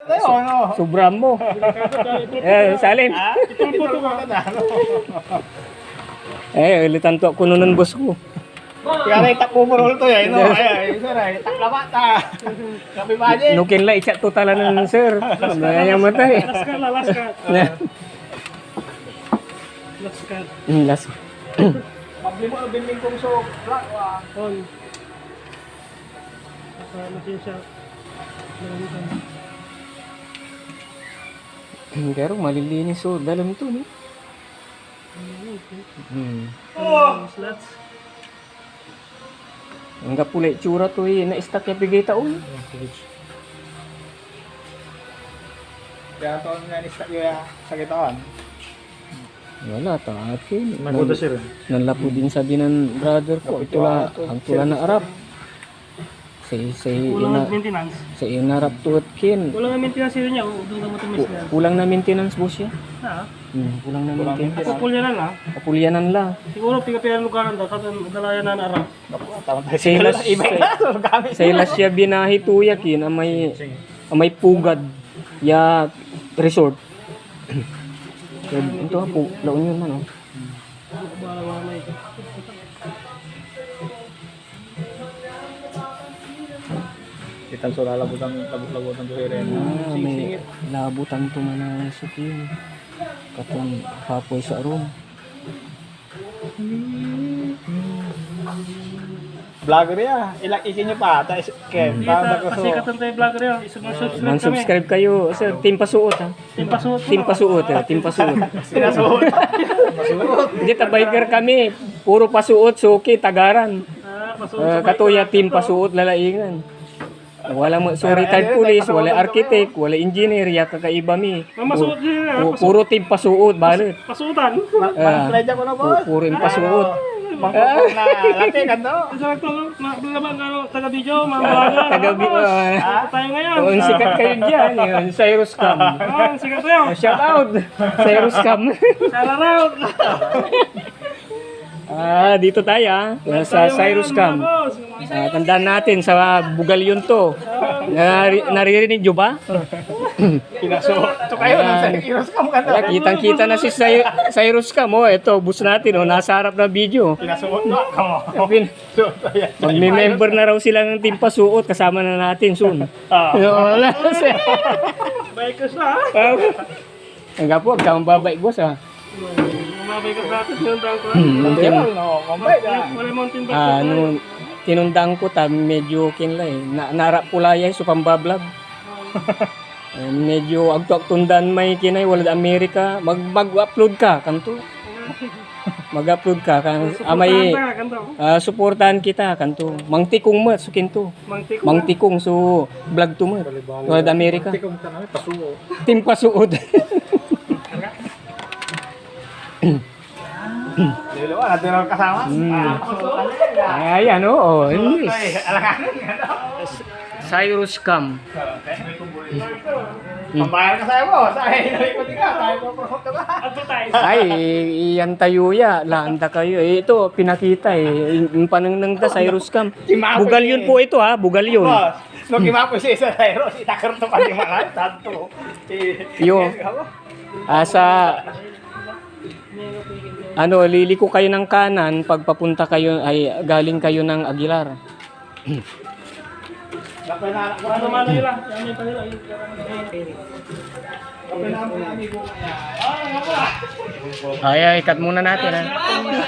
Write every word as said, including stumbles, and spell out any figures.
Tayo, ano? Sobra mo. Eh, Salim. Ha? Itulpo to ka. Eh, ulitan to ako nun ng boss ko. Kaya na itak overall to, eh, no? Ay, ay, sir, ay, itak na bata. Kapi ba, Jay? Nukin la, itsak to talanan, sir. Mayamatay. Last card la, last card. Last card. Hmm, last. Problema ang building kong so, black, wa. On. Nasa machine shop. Meron ka. Hmm, pero malilinis, oh, dalam to, no? Malilinis, eh. Hmm. Oh! Slots. Anggapo lay itsura to, eh, na-stack ya pigay taon. Kaya to nga ni-stack ya sa kitaan. Wala ta, akin. Nakuda, sir. Nanlapud insabi nen brother ko, agto la, agto la naarap. Say, say, kulang ina-, maintenance. Say inarap to et kin. Kulang na maintenance, sir, niya. O, doon ka mo tumis ku-, yan. Kulang na maintenance, boss, ya. Ah. Hmm, kulang na maintenance. Apupulyanan la. Apupulyanan la. Siguro, piga-piga lugaran da, sa dalayan na naarap. Say las-, say, say las ya binahi to ya kin, amay, amay pugad ya resort. Ito, pu-, La Union man, oh. Itan so lalabutan, labot-labutan to, Irene. Ah, may labutan to man ang suki. Katon kapoy sa arum. Vlogger ya. Ilak ikin nyo pa. Ta is-, Ken, hindi, tawag ta, ko so, kasi katong tayo vlogger ya. Isang subscribe kami. Man-subscribe kayo, sir. Team Pasuot, ha? Team Pasuot. Team Pasuot, eh. Team Pasuot. Pinasuot. Hindi, ta biker kami. Puro pasuot, suki, tagaran. Ah, pasuot. Ah, sa katoya, biker. Team Pasuot, lalaingan. Wala mo, so retired police, wala architect, wala engineer, ya kakaiba mi. Mamasuot din, ah, pu-, pasuot. Puro team pasuot, balet. Pasuotan. Ah, ma-, playa ko na, pu-, boss. Puro impasuot. Ay, mangkukot na laki, kanto. Isa lang to, no? Na, na, na, ano, taga video, mga vlogger. Taga vi-, ah. Tapos, ah, tayo ngayon. Oh, ang sikat kayo dyan, yun, Cyrus Cam. Oh, ang sikat kayo. Oh, shout out, Cyrus Cam. Shout out. Ah, dito tayo, ah. Sa Cyrus Cam. Ah, tandaan natin, sa Bugalyon to. Nari-, naririnig nyo ba? Pinasuot. So kayo, nasa Cyrus Cam ka na. Ayan, kitang-kita na si Cy-, Cyrus Cam, oh. Ito, boss natin, oh. Nasa harap na video. Pinasuot mo ako. Pin-, magme-member na raw sila ng Team Pasuot. Kasama na natin soon. Ah. Wala, sir. Bikers na, ah. Ah. Anggapo, agka mambabait, boss, ah. Mambabait ka dati, tinundaan ko, ah. Hmm, okay. Pero, no, mambait, ah. Wala, wala mountain bike ko, ah. Ano, tinundaan ko ta, medyo kinlay. Na, naarap ko la ya so pambablog. Eh, medyo agto ak tundaan may kinay, walad Amerika. Mag, mag-upload ka, kanto. Mag-upload ka, kan, amay, suportahan ka, kanto. Ah, suportahan kita, kanto. Mangtikong met so kinto. Mangtikong. Mangtikong so vlog to met. Walad Amerika. Mangtikong ka namin, pasuot. Team Pasuot. Lolo, natural kasama. Hmm. Ah, pasuot. Ayan, oo, oh, English. Ay, alangan. Cyrus Cam. Pambayar ka sa'yo, boss. Ay, nalikot ka. Tayo po, promote ka ba? Advertise. Ay, i-, iyan tayo ya. Laan ta kayo. Eh, ito, pinakita eh. In-, impanengneng ta, Cyrus Cam. Bugalyon po ito, ha? Bugalyon. Boss, no kimapoy si Isa Cyrus, itakar to pa ni Malay, tanto. Eh, yo. Asa, ano, liliko kayo ng kanan, pagpapunta kayo, ay, galing kayo ng Aguilar. Mano-mano yun lang. Yan yung kanila, yung kanila. Ay, ay, cut muna natin, ha.